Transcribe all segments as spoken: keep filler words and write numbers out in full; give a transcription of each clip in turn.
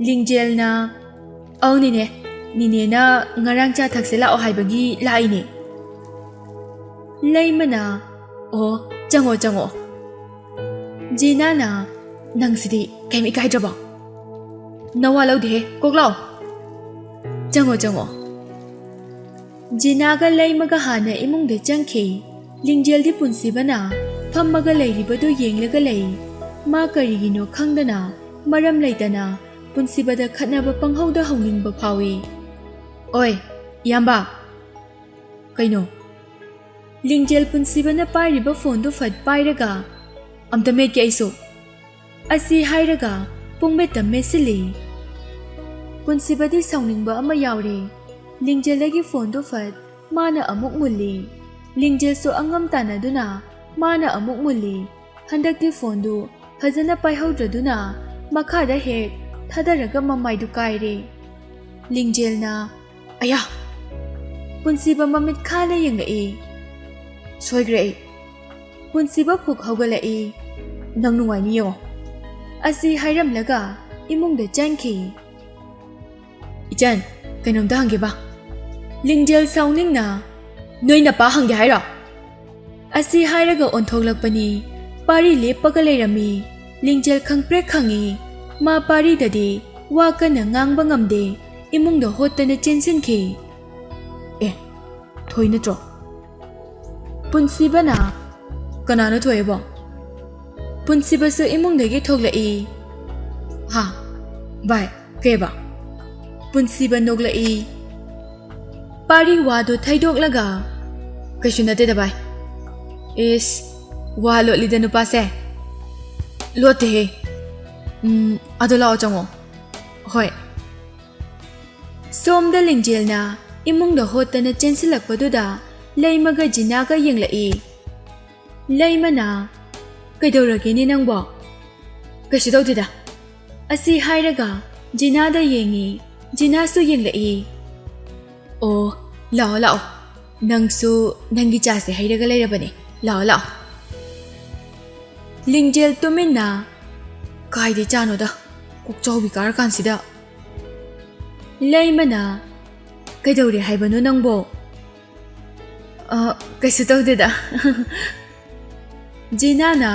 ꯂꯤꯡꯖꯦꯜꯅ, "ꯑꯧ ꯅꯤꯅꯦ, ꯅꯤꯅꯦꯅ ꯉꯔꯥꯡ ꯆꯥ ꯊꯛꯁꯦ ꯂꯥꯛꯑꯣ ꯍꯥꯏꯕꯒꯤ ꯂꯥꯛꯏꯅꯦ"꯫ ꯂꯩꯃꯅ, "ꯑꯣ, ꯆꯪꯉꯣ ꯆꯪꯉꯣ"꯫ ꯖꯤꯅꯥꯅ, "ꯅꯪꯁꯤꯗꯤ ꯀꯩꯝ ꯏꯀꯥꯏꯗ꯭ꯔꯕꯣ? ꯅꯋꯥ ꯂꯧꯗꯦꯍꯦ, ꯀꯣꯛ ꯂꯥꯛꯑꯣ꯫ ꯆꯪꯉꯣ ꯆꯪꯉꯣ"꯫ ꯖꯤꯅꯥꯒ ꯂꯩꯃꯒ ꯍꯥꯟꯅ ꯏꯃꯨꯡꯗ ꯆꯪꯈꯤ꯫ ꯂꯤꯡꯖꯦꯜꯗꯤ ꯄꯨꯟꯁꯤꯕꯅ ꯐꯝꯃꯒ ꯂꯩꯔꯤꯕꯗꯨ ꯌꯦꯡꯂꯒ ꯂꯩ꯫ ꯃꯥ ꯀꯔꯤꯒꯤꯅꯣ ꯈꯪꯗꯅ, ꯃꯔꯝ ꯂꯩꯇꯅ ꯄꯨꯟꯁꯤꯕꯗ ꯈꯠꯅꯕ ꯄꯪꯍꯧꯗ ꯍꯧꯅꯤꯡꯕ ꯐꯥꯎꯏ꯫ "ꯑꯣꯏ, ꯏꯌꯥꯝꯕ"꯫ "ꯀꯩꯅꯣ?" ꯂꯤꯡꯖꯦꯜ ꯄꯨꯟꯁꯤꯕꯅ ꯄꯥꯏꯔꯤꯕ ꯐꯣꯟꯗꯨ ꯐꯠ ꯄꯥꯏꯔꯒ, "ꯑꯝꯇ ꯃꯦꯠꯀꯦ ꯑꯩꯁꯨ" ꯑꯁꯤ ꯍꯥꯏꯔꯒ ꯄꯨꯡꯃꯦꯠꯇ ꯃꯦꯠꯁꯤꯜꯂꯤ꯫ ꯄꯨꯟꯁꯤꯕꯗꯤ ꯁꯥꯎꯅꯤꯡꯕ ꯑꯃ ꯌꯥꯎꯔꯦ꯫ ꯂꯤꯡꯖꯦꯜꯗꯒꯤ ꯐꯣꯟꯗꯨ ꯐꯠ ꯃꯥꯅ ꯑꯃꯨꯛ ꯃꯨꯜꯂꯤ꯫ ꯂꯤꯡꯖꯦꯜꯁꯨ ꯑꯉꯝ ꯇꯥꯟꯅꯗꯨꯅ ꯃꯥꯅ ꯑꯃꯨꯛ ꯃꯨꯜꯂꯤ꯫ ꯍꯟꯗꯛꯇꯤ ꯐꯣꯟꯗꯨ ꯐꯖꯅ ꯄꯥꯏꯍꯧꯗ꯭ꯔꯗꯨꯅ ꯃꯈꯥꯗ ꯍꯦꯛ ꯊꯥꯗꯔꯒ ꯃꯃꯥꯏꯗꯨ ꯀꯥꯏꯔꯦ꯫ ꯂꯤꯡꯖꯦꯜꯅ, "ꯑꯌꯥ!" ꯄꯨꯟꯁꯤꯕ ꯃꯃꯤꯠ ꯈꯥꯅ ꯌꯦꯡꯂꯛꯏ꯫ "ꯁꯣꯏꯈ꯭ꯔꯦ ꯑꯩ"꯫ ꯄꯨꯟꯁꯤꯕ ꯐꯨꯛ ꯍꯧꯒꯠꯂꯛꯏ꯫ "ꯅꯪ ꯅꯨꯡꯉꯥꯏꯅꯤ ꯌꯦꯡꯉꯣ"꯫ ꯑꯁꯤ ꯍꯥꯏꯔꯝꯂꯒ ꯏꯃꯨꯡꯗ ꯆꯪꯈꯤ꯫ "ꯏꯆꯟ, ꯀꯩꯅꯣꯝꯇ ꯍꯪꯒꯦꯕ"꯫ ꯂꯤꯡꯖꯦꯜ ꯁꯥꯎꯅꯤꯡꯅ, "ꯅꯣꯏ ꯅꯄꯥ ꯍꯪꯒꯦ ꯍꯥꯏꯔꯣ?" ꯑꯁꯤ ꯍꯥꯏꯔꯒ ꯑꯣꯟꯊꯣꯛꯂꯛꯄꯅꯤ꯫ ꯄꯥꯔꯤ ꯂꯦꯞꯄꯒ ꯂꯩꯔꯝꯃꯤ꯫ ꯂꯤꯡꯖꯦꯜ ꯈꯪꯄ꯭ꯔꯦꯛ ꯈꯪꯉꯤ꯫ ꯃꯥ ꯄꯥꯔꯤꯗꯗꯤ ꯋꯥ ꯀꯟꯅ ꯉꯥꯡꯕ ꯉꯝꯗꯦ꯫ ꯏꯃꯨꯡꯗ ꯍꯣꯠꯇꯅ ꯆꯦꯟꯁꯤꯟꯈꯤ꯫ "ꯑꯦ, ꯊꯣꯏ ꯅꯠꯇ꯭ꯔꯣ?" ꯄꯨꯟꯁꯤꯕꯅ, "ꯀꯅꯥꯅꯣ ꯊꯣꯏꯑꯕꯣ?" ꯄꯨꯟꯁꯤꯕꯁꯨ ꯏꯃꯨꯡꯗꯒꯤ ꯊꯣꯛꯂꯛꯏ꯫ "ꯍꯥ? ꯚꯥꯏ, ꯀꯩꯕ?" ꯄꯨꯟꯁꯤꯕ ꯅꯣꯛꯂꯛꯏ꯫ ꯄꯥꯔꯤ ꯋꯥꯗꯨ ꯊꯩꯗꯣꯛꯂꯒ, "ꯀꯩꯁꯨ ꯅꯠꯇꯦꯗ ꯚꯥꯏ"꯫ "ꯏꯁ, ꯋꯥ ꯂꯣꯠꯂꯤꯗ ꯅꯨꯄꯥꯁꯦ"꯫ "ꯂꯣꯠꯇꯦꯍꯦ"꯫ "ꯎꯝ, ꯑꯗꯣ ꯂꯥꯛꯑꯣ, ꯆꯪꯉꯣ"꯫ "ꯍꯣꯏ"꯫ ꯁꯣꯝꯗ ꯂꯤꯡꯖꯦꯜꯅ ꯏꯃꯨꯡꯗ ꯍꯣꯠꯇꯅ ꯆꯦꯟꯁꯤꯜꯂꯛꯄꯗꯨꯗ ꯂꯩꯃꯒ ꯖꯤꯅꯥꯒ ꯌꯦꯡꯂꯛꯏ꯫ ꯂꯩꯃꯅ, "ꯀꯩꯗꯧꯔꯒꯦꯅꯦ ꯅꯪꯕꯣ?" "ꯀꯩꯁꯨ ꯇꯧꯗꯦꯗ"꯫ ꯑꯁꯤ ꯍꯥꯏꯔꯒ ꯖꯤꯅꯥꯗ ꯌꯦꯡꯉꯤ꯫ ꯖꯤꯅꯥꯁꯨ ꯌꯦꯡꯂꯛꯏ꯫ "ꯑꯣ, ꯂꯥꯛꯑꯣ ꯂꯥꯛꯑꯣ, ꯅꯪꯁꯨ ꯅꯪꯒꯤ ꯆꯥꯁꯦ ꯍꯩꯔꯒ ꯂꯩꯔꯕꯅꯦ, ꯂꯥꯛꯑꯣ ꯂꯥꯛꯑꯣ"꯫ ꯂꯤꯡꯖꯦꯜ ꯇꯨꯃꯤꯟꯅ, "ꯀꯥꯏꯗꯩ ꯆꯥꯅꯣꯗ, ꯄꯨꯛꯆꯥꯎꯕꯤ ꯀꯥꯔꯀꯥꯟꯁꯤꯗ꯫ ꯂꯩꯃꯅ, "ꯀꯩꯗꯧꯔꯦ ꯍꯥꯏꯕꯅꯣ ꯅꯪꯕꯣ?" "ꯑ, ꯀꯩꯁꯨ ꯇꯧꯗꯦꯗ꯫" ꯖꯤꯅꯥꯅ,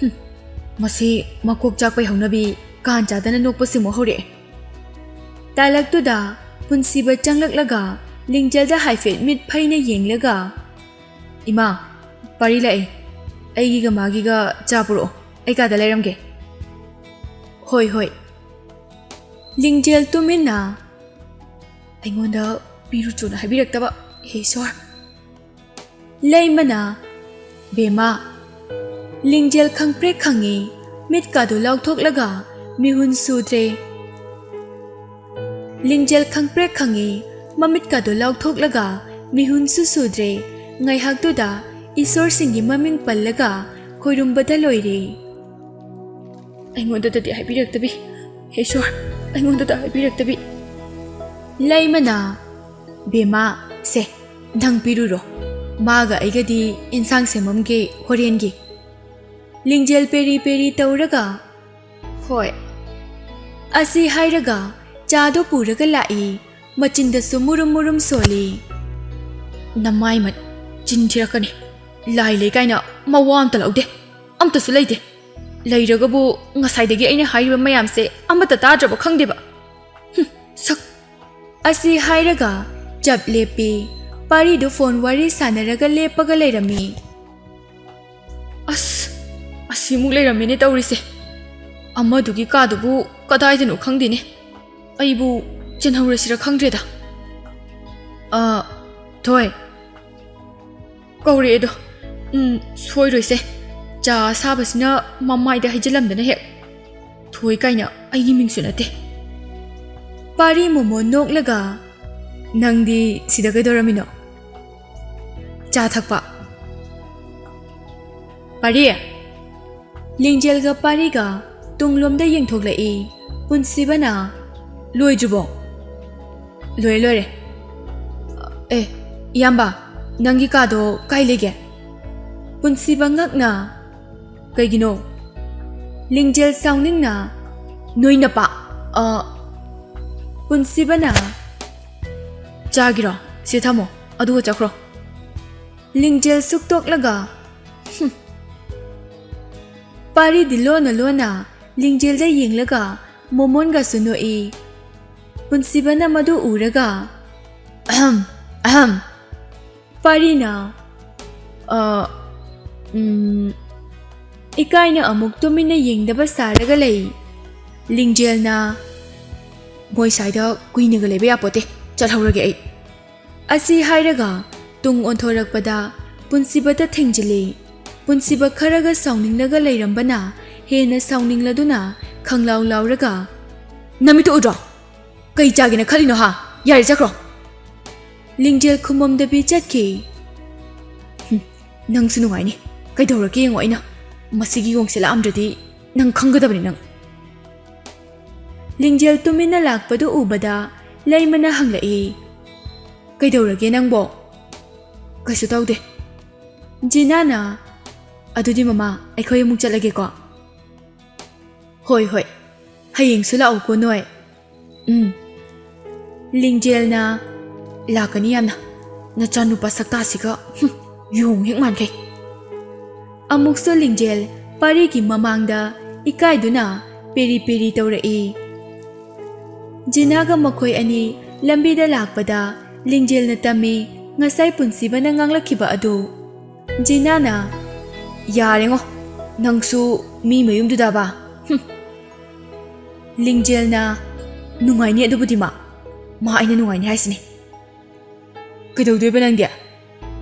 "ꯍꯨꯝ, ꯃꯁꯤ ꯃꯀꯣꯛ ꯆꯥꯛꯄꯩ ꯍꯧꯅꯕꯤ ꯀꯥꯟ ꯆꯥꯗꯅ ꯅꯣꯛꯄꯁꯤꯃꯨꯛ ꯍꯧꯔꯛꯑꯦ꯫" ꯇꯥꯂꯛꯇꯨꯗ ꯄꯨꯟꯁꯤꯕ ꯆꯪꯂꯛꯂꯒ ꯂꯤꯡꯖꯦꯜꯗ ꯍꯥꯏꯐꯦꯠ ꯃꯤꯠ ꯐꯩꯅ ꯌꯦꯡꯂꯒ, "ꯏꯃꯥ, ꯄꯥꯔꯤ ꯂꯥꯛꯑꯦ꯫ ꯑꯩꯒꯤꯒ ꯃꯥꯒꯤꯒ ꯆꯥ ꯄꯨꯔꯛꯑꯣ꯫ ꯑꯩ ꯀꯥꯗ ꯂꯩꯔꯝꯒꯦ꯫" "ꯍꯣꯏ, ꯍꯣꯏ꯫" ꯂꯤꯡꯖꯦꯜ ꯇꯨꯃꯤꯟꯅ, "ꯑꯩꯉꯣꯟꯗ ꯄꯤꯔꯨꯆꯣꯅ ꯍꯥꯏꯕꯤꯔꯛꯇꯕ, ꯍꯦ ꯏꯁꯣꯔ꯫" ꯂꯩꯃꯅ, "ꯕꯦꯝꯃ꯫" ꯂꯤꯡꯖꯦꯜ ꯈꯪꯄ꯭ꯔꯦꯛ ꯈꯪꯉꯤ, ꯃꯤꯠꯀꯥꯗꯨ ꯂꯥꯎꯊꯣꯛꯂꯒ ꯃꯤꯍꯨꯟ ꯁꯨꯗ꯭ꯔꯦ꯫ ꯂꯤꯡꯖꯦꯜ ꯈꯪꯄ꯭ꯔꯦꯛ ꯈꯪꯉꯤ, ꯃꯃꯤꯠꯀꯥꯗꯨ ꯂꯥꯎꯊꯣꯛꯂꯒ ꯃꯤꯍꯨꯟꯁꯨ ꯁꯨꯗ꯭ꯔꯦ꯫ ꯉꯥꯏꯍꯥꯛꯇꯨꯗ ꯏꯁꯣꯔꯁꯤꯡꯒꯤ ꯃꯃꯤꯡ ꯄꯜꯂꯒ ꯈꯣꯏꯔꯨꯝꯕꯗ ꯂꯣꯏꯔꯦ꯫ "ꯑꯩꯉꯣꯟꯗꯗꯤ ꯍꯥꯏꯕꯤꯔꯛꯇꯕꯤ, ꯍꯦ ꯏꯁꯣꯔ, ꯑꯩꯉꯣꯟꯗꯗ ꯍꯥꯏꯕꯤꯔꯛꯇꯕꯤ꯫" ꯂꯩꯃꯅ, "ꯕꯦꯝꯃ, ꯁꯦ, ꯅꯪ ꯄꯤꯔꯨꯔꯣ꯫ ꯃꯥꯒ ꯑꯩꯒꯗꯤ ꯏꯟꯁꯥꯡ ꯁꯦꯝꯃꯝꯒꯦ ꯍꯣꯔꯦꯟꯒꯤ꯫" ꯂꯤꯡꯖꯦꯜ ꯄꯦꯔꯤ ꯄꯦꯔꯤ ꯇꯧꯔꯒ, "ꯍꯣꯏ꯫" ꯑꯁꯤ ꯍꯥꯏꯔꯒ ꯆꯥꯗꯣ ꯄꯨꯔꯒ ꯂꯥꯛꯏ꯫ ꯃꯆꯤꯟꯗꯁꯨ ꯃꯨꯔꯨꯝ ꯃꯨꯔꯨꯝ ꯁꯣꯜꯂꯤ꯫ "ꯅꯃꯥꯏꯃꯠ, ꯆꯤꯟ ꯊꯤꯔꯛꯀꯅꯤ꯫ ꯂꯥꯏ ꯂꯩ ꯀꯥꯏꯅ ꯃꯋꯥ ꯑꯝꯇ ꯂꯧꯗꯦ꯫ ꯑꯝꯇꯁꯨ ꯂꯩꯇꯦ꯫ ꯂꯩꯔꯒꯕꯨ ꯉꯁꯥꯏꯗꯒꯤ ꯑꯩꯅ ꯍꯥꯏꯔꯤꯕ ꯃꯌꯥꯝꯁꯦ ꯑꯃꯠꯇ ꯇꯥꯗ꯭ꯔꯕ ꯈꯪꯗꯦꯕ꯫ ꯍꯨꯝ, ꯁꯛ꯫" ꯑꯁꯤ ꯍꯥꯏꯔꯒ ꯆꯞ ꯂꯦꯞꯄꯤ꯫ ꯄꯥꯔꯤꯗꯨ ꯐꯣꯟ ꯋꯥꯔꯤ ꯁꯥꯟꯅꯔꯒ ꯂꯦꯞꯄꯒ ꯂꯩꯔꯝꯃꯤ꯫ "ꯑꯁ, ꯑꯁꯤꯃꯨꯛ ꯂꯩꯔꯝꯃꯦꯅꯦ ꯇꯧꯔꯤꯁꯦ꯫ ꯑꯃꯗꯨꯒꯤ ꯀꯥꯗꯨꯕꯨ ꯀꯗꯥꯏꯗꯅꯣ ꯈꯪꯗꯦꯅꯦ꯫ ꯑꯩꯕꯨ ꯆꯦꯟꯍꯧꯔꯁꯤꯔ ꯈꯪꯗ꯭ꯔꯦꯗ꯫" "ꯑ, ꯊꯣꯏ꯫" ꯀꯧꯔꯛꯑꯦꯗꯣ꯫ "ꯎꯝ, ꯁꯣꯏꯔꯣꯏꯁꯦ꯫ ꯆꯥ ꯑꯁꯥꯕꯁꯤꯅ ꯃꯃꯥꯏꯗ ꯍꯩꯖꯤꯜꯂꯝꯗꯅ ꯍꯦꯛ꯫ ꯊꯣꯏ ꯀꯥꯏꯅ ꯑꯩꯒꯤ ꯃꯤꯡꯁꯨ ꯅꯠꯇꯦ꯫" ꯄꯥꯔꯤ ꯃꯣꯃꯣꯟ ꯅꯣꯛꯂꯒ, "ꯅꯪꯗꯤ ꯁꯤꯗ ꯀꯩꯗꯧꯔꯝꯃꯤꯅꯣ?" "ꯆꯥ ꯊꯛꯄ꯫" "ꯄꯥꯔꯤ!" ꯂꯤꯡꯖꯦꯜꯒ ꯄꯥꯔꯤꯒ ꯇꯨꯡꯂꯣꯝꯗ ꯌꯦꯡꯊꯣꯛꯂꯛꯏ꯫ ꯄꯨꯟꯁꯤꯕꯅ, "ꯂꯣꯏꯗ꯭ꯔꯤꯕꯣ?" "ꯂꯣꯏꯔꯦ, ꯂꯣꯏꯔꯦ꯫ ꯑꯦ, ꯏꯌꯥꯝꯕ, ꯅꯪꯒꯤ ꯀꯥꯗꯣ ꯀꯥꯏ ꯂꯩꯒꯦ?" ꯄꯨꯟꯁꯤꯕ ꯉꯛꯅ, "ꯀꯩꯒꯤꯅꯣ?" ꯂꯤꯡꯖꯦꯜ ꯁꯥꯎꯅꯤꯡꯅ, "ꯅꯣꯏ ꯅꯄꯥ?" ꯑ, ꯄꯨꯟꯁꯤꯕꯅ, "ꯆꯥꯒꯤꯔꯣ? ꯁꯤ ꯊꯝꯃꯣ, ꯑꯗꯨꯒ ꯆꯠꯈ꯭ꯔꯣ꯫" ꯂꯤꯡꯖꯦꯜ ꯁꯨꯛꯇꯣꯛꯂꯒ, "ꯍꯨꯝ꯫" ꯄꯥꯔꯤꯗꯤ ꯂꯣꯟꯅ ꯂꯣꯟꯅ ꯂꯤꯡꯖꯦꯜꯗ ꯌꯦꯡꯂꯒ ꯃꯣꯃꯣꯟꯒꯁꯨ ꯅꯣꯛꯏ꯫ ꯄꯨꯟꯁꯤꯕꯅ ꯃꯗꯨ ꯎꯔꯒ, "ꯑꯍꯝ, ꯑꯍꯝ꯫" ꯄꯥꯔꯤꯅ, "ꯑ, ꯎꯝ," ꯏꯀꯥꯏꯅ ꯑꯃꯨꯛ ꯇꯨꯃꯤꯟꯅ ꯌꯦꯡꯗꯕ ꯁꯥꯔꯒ ꯂꯩ꯫ ꯂꯤꯡꯖꯦꯜꯅ, "ꯃꯣꯏ ꯁ꯭ꯋꯥꯏꯗ ꯀꯨꯏꯅꯒ ꯂꯩꯕ ꯌꯥꯄꯣꯠꯇꯦ, ꯆꯠꯍꯧꯔꯒꯦ ꯑꯩ꯫" ꯑꯁꯤ ꯍꯥꯏꯔꯒ ꯇꯨꯡ ꯑꯣꯟꯊꯣꯔꯛꯄꯗ ꯄꯨꯟꯁꯤꯕꯗ ꯊꯦꯡꯖꯤꯜꯂꯤ꯫ ꯄꯨꯟꯁꯤꯕ ꯈꯔꯒ ꯁꯥꯎꯅꯤꯡꯂꯒ ꯂꯩꯔꯝꯕꯅ ꯍꯦꯟꯅ ꯁꯥꯎꯅꯤꯡꯂꯗꯨꯅ ꯈꯪꯂꯥꯎ ꯂꯥꯎꯔꯒ, "ꯅꯃꯤꯠꯇꯨ ꯎꯗ꯭ꯔꯣ? ꯀꯩ ꯆꯥꯒꯦꯅ ꯈꯜꯂꯤꯅꯣ ꯍꯥ? ꯌꯥꯔꯦ, ꯆꯠꯈ꯭ꯔꯣ꯫" ꯂꯤꯡꯖꯦꯜ ꯈꯨꯃꯝꯗꯕꯤ ꯆꯠꯈꯤ꯫ "ꯍꯨꯝ, ꯅꯪꯁꯨ ꯅꯨꯡꯉꯥꯏꯅꯤ꯫ ꯀꯩꯗꯧꯔꯒꯦ ꯌꯦꯡꯉꯣ ꯑꯩꯅ꯫ ꯃꯁꯤꯒꯤ ꯌꯣꯡꯁꯦ ꯂꯥꯛꯑꯝꯗ꯭ꯔꯗꯤ ꯅꯪ ꯈꯪꯒꯗꯕꯅꯤ ꯅꯪ꯫" ꯂꯤꯡꯖꯦꯜ ꯇꯨꯃꯤꯟꯅ ꯂꯥꯛꯄꯗꯨ ꯎꯕꯗ ꯂꯩꯃꯅ ꯍꯪꯂꯛꯏ, "ꯀꯩꯗꯧꯔꯒꯦ ꯅꯪꯕꯣ?" "ꯀꯩꯁꯨ ꯇꯧꯗꯦ꯫" ꯖꯤꯅꯥꯅ, "ꯑꯗꯨꯗꯤ ꯃꯃꯥ, ꯑꯩꯈꯣꯏ ꯑꯃꯨꯛ ꯆꯠꯂꯒꯦꯀꯣ꯫" "ꯍꯣꯏ, ꯍꯣꯏ꯫ ꯍꯌꯦꯡꯁꯨ ꯂꯥꯛꯎꯀꯣ ꯅꯣꯏ꯫" "ꯎꯝ꯫" ꯂꯤꯡꯖꯦꯜꯅ, "ꯂꯥꯛꯀꯅꯤ ꯌꯥꯝꯅ꯫ ꯅꯆꯥꯅꯨꯄꯥ ꯁꯛꯇꯥꯁꯤꯒ, ꯍꯨꯝ, ꯌꯣꯡ ꯍꯦꯛ ꯃꯥꯟꯈꯩ꯫" ꯑꯃꯨꯛꯁꯨ ꯂꯤꯡꯖꯦꯜ ꯄꯥꯔꯤꯒꯤ ꯃꯃꯥꯡꯗ ꯏꯀꯥꯏꯗꯨꯅ ꯄꯦꯔꯤ ꯄꯦꯔꯤ ꯇꯧꯔꯛꯏ꯫ ꯖꯤꯅꯥꯒ ꯃꯈꯣꯏ ꯑꯅꯤ ꯂꯝꯕꯤꯗ ꯂꯥꯛꯄꯗ ꯂꯤꯡꯖꯦꯜꯅ ꯇꯝꯃꯤ ꯉꯁꯥꯏ ꯄꯨꯟꯁꯤꯕꯅ ꯉꯥꯡꯂꯛꯈꯤꯕ ꯑꯗꯨ꯫ ꯖꯤꯅꯥꯅ, "ꯌꯥꯔꯦꯉꯣ, ꯅꯪꯁꯨ ꯃꯤ ꯃꯌꯨꯝꯗꯨꯗꯕ꯫ ꯍꯨꯝ꯫" ꯂꯤꯡꯖꯦꯜꯅ, "ꯅꯨꯡꯉꯥꯏꯅꯤ ꯑꯗꯨꯕꯨꯗꯤ ꯃꯥ꯫ ꯃꯥ ꯑꯩꯅ ꯅꯨꯡꯉꯥꯏꯅꯤ ꯍꯥꯏꯁꯤꯅꯤ꯫ ꯀꯩꯗꯧꯗꯣꯏꯕ ꯅꯪꯗꯤ?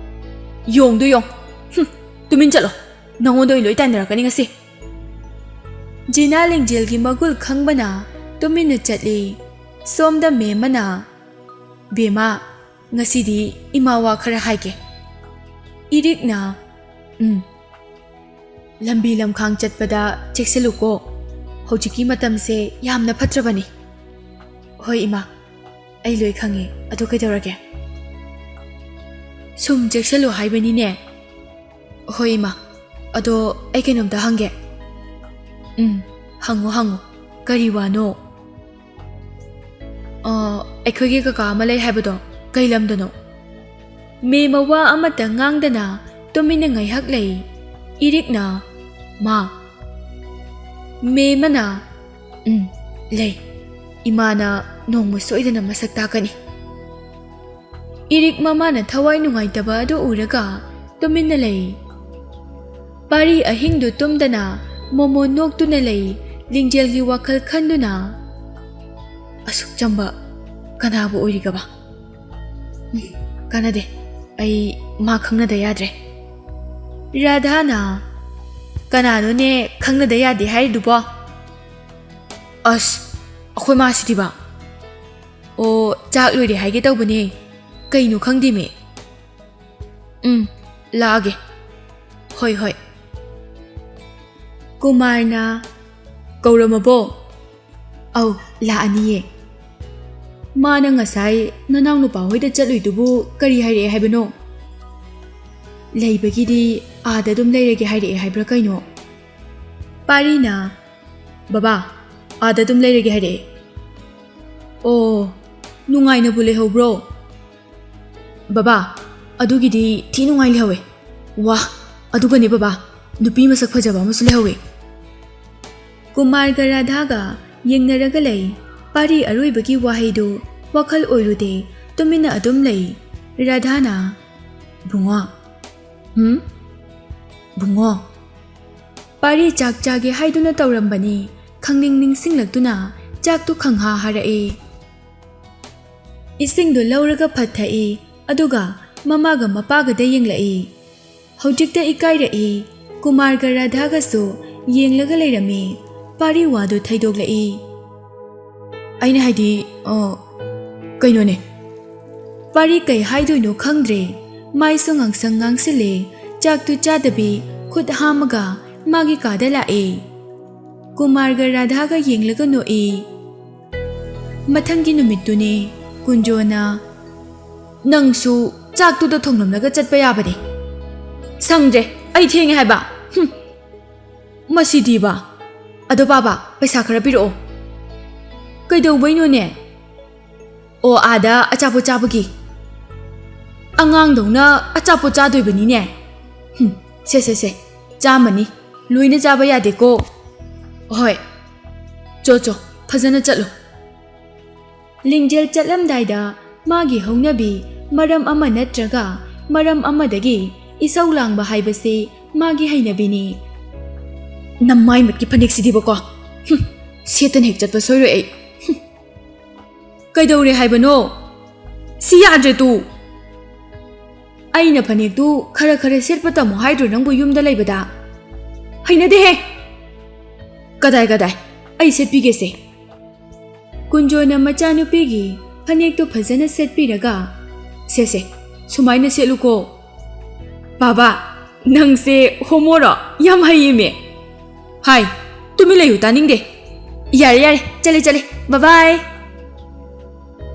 ꯌꯣꯡꯗꯣ ꯌꯣꯡ꯫ ꯍꯨꯝ, ꯇꯨꯃꯤꯟ ꯆꯠꯂꯣ꯫ ꯅꯪꯉꯣꯟꯗ ꯑꯣꯏꯅ ꯂꯣꯏ ꯇꯥꯏꯅꯔꯛꯀꯅꯤ ꯉꯁꯤ꯫" ꯖꯤꯅꯥ ꯂꯤꯡꯖꯦꯜꯒꯤ ꯃꯒꯨꯜ ꯈꯪꯕꯅ ꯇꯨꯃꯤꯟꯅ ꯆꯠꯂꯤ꯫ ꯁꯣꯝꯗ ꯃꯦꯝꯃꯅ, "ꯕꯦꯝꯃ, ꯉꯁꯤꯗꯤ ꯏꯃꯥ ꯋꯥ ꯈꯔ ꯍꯥꯏꯒꯦ꯫" ꯏꯔꯤꯛꯅ, "ꯎꯝ꯫ ꯂꯝꯕꯤ ꯂꯝꯈꯥꯡ ꯆꯠꯄꯗ ꯆꯦꯛꯁꯤꯜꯂꯨꯀꯣ꯫ ꯍꯧꯖꯤꯛꯀꯤ ꯃꯇꯝꯁꯦ ꯌꯥꯝꯅ ꯐꯠꯇ꯭ꯔꯕꯅꯤ꯫" "ꯍꯣꯏ ꯏꯃꯥ, ꯑꯩ ꯂꯣꯏ ꯈꯪꯉꯦ꯫ ꯑꯗꯨ ꯀꯩꯗꯧꯔꯒꯦ?" "ꯁꯨꯝ ꯆꯦꯛꯁꯤꯜꯂꯨ ꯍꯥꯏꯕꯅꯤꯅꯦ꯫" "ꯍꯣꯏ ꯏꯃꯥ, ꯑꯗꯣ ꯑꯩ ꯀꯩꯅꯣꯝꯇ ꯍꯪꯒꯦ꯫" "ꯎꯝ, ꯍꯪꯉꯣ, ꯍꯪꯉꯣ꯫" "ꯀꯔꯤ ꯋꯥꯅꯣ?" "ꯑ, ꯑꯩꯈꯣꯏꯒꯤ ꯀꯀꯥ ꯑꯃ ꯂꯩ ꯍꯥꯏꯕꯗꯣ, ꯀꯩ ꯂꯝꯗꯅꯣ?" ꯃꯦꯝꯃ ꯋꯥ ꯑꯃꯠꯇ ꯉꯥꯡꯗꯅ ꯇꯨꯃꯤꯟꯅ ꯉꯥꯏꯍꯥꯛ ꯂꯩ꯫ ꯏꯔꯤꯛꯅ, "ꯃꯥ?" ꯃꯦꯝꯃꯅ, "ꯎꯝ, ꯂꯩ꯫ ꯏꯃꯥꯅ ꯅꯣꯡꯃ ꯁꯣꯏꯗꯅ ꯃꯁꯛ ꯇꯥꯛꯀꯅꯤ꯫" ꯏꯔꯤꯛ ꯃꯃꯥꯅ ꯊꯋꯥꯏ ꯅꯨꯡꯉꯥꯏꯇꯕ ꯑꯗꯨ ꯎꯔꯒ ꯇꯨꯃꯤꯟꯅ ꯂꯩ꯫ ꯄꯥꯔꯤ ꯑꯍꯤꯡꯗꯨ ꯇꯨꯝꯗꯅ ꯃꯣꯃꯣꯟ ꯅꯣꯛꯇꯨꯅ ꯂꯩ, ꯂꯤꯡꯖꯦꯜꯒꯤ ꯋꯥꯈꯜ ꯈꯟꯗꯨꯅ꯫ "ꯑꯁꯨꯛ ꯆꯝꯕ ꯀꯅꯥꯕꯨ ꯑꯣꯏꯔꯤꯒꯕ? ꯎꯝ, ꯀꯥꯟꯅꯗꯦ, ꯑꯩ ꯃꯥ ꯈꯪꯅꯗ ꯌꯥꯗ꯭ꯔꯦ꯫" ꯔꯥꯙꯥꯅ, "ꯀꯅꯥꯅꯣꯅꯦ ꯈꯪꯅꯗ ꯌꯥꯗꯦ ꯍꯥꯏꯔꯤꯗꯨꯕꯣ?" "ꯑꯁ, ꯑꯩꯈꯣꯏ ꯃꯥꯁꯤꯗꯤꯕ꯫ ꯑꯣ, ꯆꯥꯛ ꯂꯣꯏꯔꯦ ꯍꯥꯏꯒꯦ ꯇꯧꯕꯅꯦ, ꯀꯩꯅꯣ ꯈꯪꯗꯦꯃꯤ꯫" "ꯎꯝ, ꯂꯥꯛꯑꯒꯦ꯫" "ꯍꯣꯏ, ꯍꯣꯏ꯫" ꯀꯨꯃꯥꯔꯅ, "ꯀꯧꯔꯝꯃꯕꯣ?" "ꯑꯧ, ꯂꯥꯛꯑꯅꯤꯌꯦ꯫" "ꯃꯥꯅ ꯉꯁꯥꯏ ꯅꯅꯥꯎ ꯅꯨꯄꯥ ꯍꯣꯏꯗ ꯆꯠꯂꯨꯏꯗꯨꯕꯨ ꯀꯔꯤ ꯍꯥꯏꯔꯛꯑꯦ ꯍꯥꯏꯕꯅꯣ?" "ꯂꯩꯕꯒꯤꯗꯤ ꯑꯥꯗ ꯑꯗꯨꯝ ꯂꯩꯔꯒꯦ ꯍꯥꯏꯔꯛꯑꯦ ꯍꯥꯏꯕ꯭ꯔꯥ ꯀꯩꯅꯣ?" ꯄꯥꯔꯤꯅ, "ꯕꯕꯥ, ꯑꯥꯗ ꯑꯗꯨꯝ ꯂꯩꯔꯒꯦ ꯍꯥꯏꯔꯛꯑꯦ꯫" "ꯑꯣ, ꯅꯨꯡꯉꯥꯏꯅꯕꯨ ꯂꯩꯍꯧꯕ꯭ꯔꯣ?" "ꯕꯕꯥ, ꯑꯗꯨꯒꯤꯗꯤ ꯊꯤ ꯅꯨꯡꯉꯥꯏ ꯂꯩꯍꯧꯋꯦ꯫ ꯋꯥ, ꯑꯗꯨꯒꯅꯦ ꯕꯕꯥ, ꯅꯨꯄꯤ ꯃꯁꯛ ꯐꯖꯕ ꯑꯃꯁꯨ ꯂꯩꯍꯧꯋꯦ꯫" ꯀꯨꯃꯥꯔꯒ ꯔꯥꯙꯥꯒ ꯌꯦꯡꯅꯔꯒ ꯂꯩ꯫ ꯄꯥꯔꯤ ꯑꯔꯣꯏꯕꯒꯤ ꯋꯥꯍꯩꯗꯨ ꯋꯥꯈꯜ ꯑꯣꯏꯔꯨꯗꯦ, ꯇꯨꯃꯤꯟꯅ ꯑꯗꯨꯝ ꯂꯩ꯫ ꯔꯥꯙꯥꯅ, "ꯕꯨꯡꯉꯣ꯫" "ꯍꯨꯝ?" "ꯕꯨꯡꯉꯣ꯫" ꯄꯥꯔꯤ ꯆꯥꯛ ꯆꯥꯒꯦ ꯍꯥꯏꯗꯨꯅ ꯇꯧꯔꯝꯕꯅꯤ, ꯈꯪꯅꯤꯡ ꯅꯤꯡꯁꯤꯡꯂꯛꯇꯨꯅ ꯆꯥꯛꯇꯨ ꯈꯪꯍꯥ ꯍꯥꯔꯛꯏ꯫ ꯏꯁꯤꯡꯗꯨ ꯂꯧꯔꯒ ꯐꯠ ꯊꯛꯏ, ꯑꯗꯨꯒ ꯃꯃꯥꯒ ꯃꯄꯥꯒꯗ ꯌꯦꯡꯂꯛꯏ꯫ ꯍꯧꯖꯤꯛꯇ ꯏꯀꯥꯏꯔꯛꯏ꯫ ꯀꯨꯃꯥꯔꯒ ꯔꯥꯙꯥꯒꯁꯨ ꯌꯦꯡꯂꯒ ꯂꯩꯔꯝꯃꯤ꯫ ꯄꯥꯔꯤ ꯋꯥꯗꯨ ꯊꯩꯗꯣꯛꯂꯛꯏ꯫ "ꯑꯩꯅ ꯍꯥꯏꯗꯤ, ꯑ, ꯀꯩꯅꯣꯅꯦ꯫" ꯄꯥꯔꯤ ꯀꯩ ꯍꯥꯏꯗꯣꯏꯅꯣ ꯈꯪꯗ꯭ꯔꯦ꯫ ꯃꯥꯏꯁꯨ ꯉꯥꯡꯁꯪ ꯉꯥꯡꯁꯤꯜꯂꯦ꯫ ꯆꯥꯛꯇꯨ ꯆꯥꯗꯕꯤ ꯈꯨꯠ ꯍꯥꯝꯃꯒ ꯃꯥꯒꯤ ꯀꯥꯗ ꯂꯥꯛꯑꯦ꯫ ꯀꯨꯃꯥꯔꯒ ꯔꯥꯙꯥꯒ ꯌꯦꯡꯂꯒ ꯅꯣꯛꯏ꯫ ꯃꯊꯪꯒꯤ ꯅꯨꯃꯤꯠꯇꯨꯅꯦ ꯀꯨꯟꯖꯣꯅ, "ꯅꯪꯁꯨ ꯆꯥꯛꯇꯨꯗ ꯊꯣꯡꯂꯝꯂꯒ ꯆꯠꯄ ꯌꯥꯕꯅꯦ꯫" "ꯁꯪꯗ꯭ꯔꯦ, ꯑꯩ ꯊꯦꯡꯉꯦ ꯍꯥꯏꯕ꯫" "ꯍꯨꯝ, ꯃꯁꯤꯗꯤꯕ, ꯑꯗꯣ ꯄꯥꯕ, ꯄꯩꯁꯥ ꯈꯔ ꯄꯤꯔꯛꯑꯣ꯫ ꯀꯩꯗꯧꯕꯩꯅꯣꯅꯦ? ꯑꯣ, ꯑꯥꯗ ꯑꯆꯥꯄꯣꯠ ꯆꯥꯕꯒꯤ꯫ ꯑꯉꯥꯡꯗꯧꯅ ꯑꯆꯥꯄꯣꯠ ꯆꯥꯗꯣꯏꯕꯅꯤꯅꯦ꯫ ꯍꯨꯝ, ꯁꯦ, ꯁꯦ, ꯁꯦ, ꯆꯥꯝꯃꯅꯤ꯫ ꯂꯣꯏꯅ ꯆꯥꯕ ꯌꯥꯗꯦꯀꯣ꯫ ꯍꯣꯏ, ꯆꯣ, ꯆꯣ, ꯐꯖꯅ ꯆꯠꯂꯣ꯫ ꯂꯤꯡꯖꯦꯜ ꯆꯠꯂꯝꯗꯥꯏꯗ ꯃꯥꯒꯤ ꯍꯧꯅꯕꯤ ꯃꯔꯝ ꯑꯃ ꯅꯠꯇ꯭ꯔꯒ ꯃꯔꯝ ꯑꯃꯗꯒꯤ ꯏꯁꯧ ꯂꯥꯡꯕ ꯍꯥꯏꯕꯁꯤ ꯃꯥꯒꯤ ꯍꯩꯅꯕꯤꯅꯤ꯫ ꯅꯃꯥꯏꯃꯠꯀꯤ ꯐꯅꯦꯛꯁꯤꯗꯤꯕꯀꯣ꯫ ꯍꯨꯝ, ꯁꯦꯠꯇꯅ ꯍꯦꯛ ꯆꯠꯄ ꯁꯣꯏꯔꯣꯏ ꯑꯩ꯫ ꯍꯨꯝ꯫ ꯀꯩꯗꯧꯔꯦ ꯍꯥꯏꯕꯅꯣ? ꯁꯤ ꯌꯥꯗ꯭ꯔꯦ ꯇꯨ꯫ ꯑꯩꯅ ꯐꯅꯦꯛꯇꯨ ꯈꯔ ꯈꯔ ꯁꯦꯠꯄ ꯇꯝꯃꯣ ꯍꯥꯏꯗ꯭ꯔꯣ ꯅꯪꯕꯨ ꯌꯨꯝꯗ ꯂꯩꯕꯗ? ꯍꯩꯅꯗꯦꯍꯦ! ꯀꯗꯥꯏ ꯀꯗꯥꯏ, ꯑꯩ ꯁꯦꯠꯄꯤꯒꯦꯁꯦ꯫ ꯀꯨꯟꯖꯣꯅ ꯃꯆꯥꯅꯨꯄꯤꯒꯤ ꯐꯅꯦꯛꯇꯨ ꯐꯖꯅ ꯁꯦꯠꯄꯤꯔꯒ, "ꯁꯦ, ꯁꯦ, ꯁꯨꯃꯥꯏꯅ ꯁꯦꯠꯂꯨꯀꯣ꯫ ꯕꯥꯕꯥ, ꯅꯪꯁꯦ ꯍꯣꯃꯣꯔꯣ? ꯌꯥꯝ ꯍꯩꯌꯦꯃꯦ꯫ ꯍꯥꯏ, ꯇꯨꯃꯤꯟ ꯂꯩꯌꯨ, ꯇꯥꯅꯤꯡꯗꯦ꯫ ꯌꯥꯔꯦ, ꯌꯥꯔꯦ, ꯆꯠꯂꯦ, ꯆꯠꯂꯦ, ꯕꯥꯏ ꯕꯥꯏ꯫"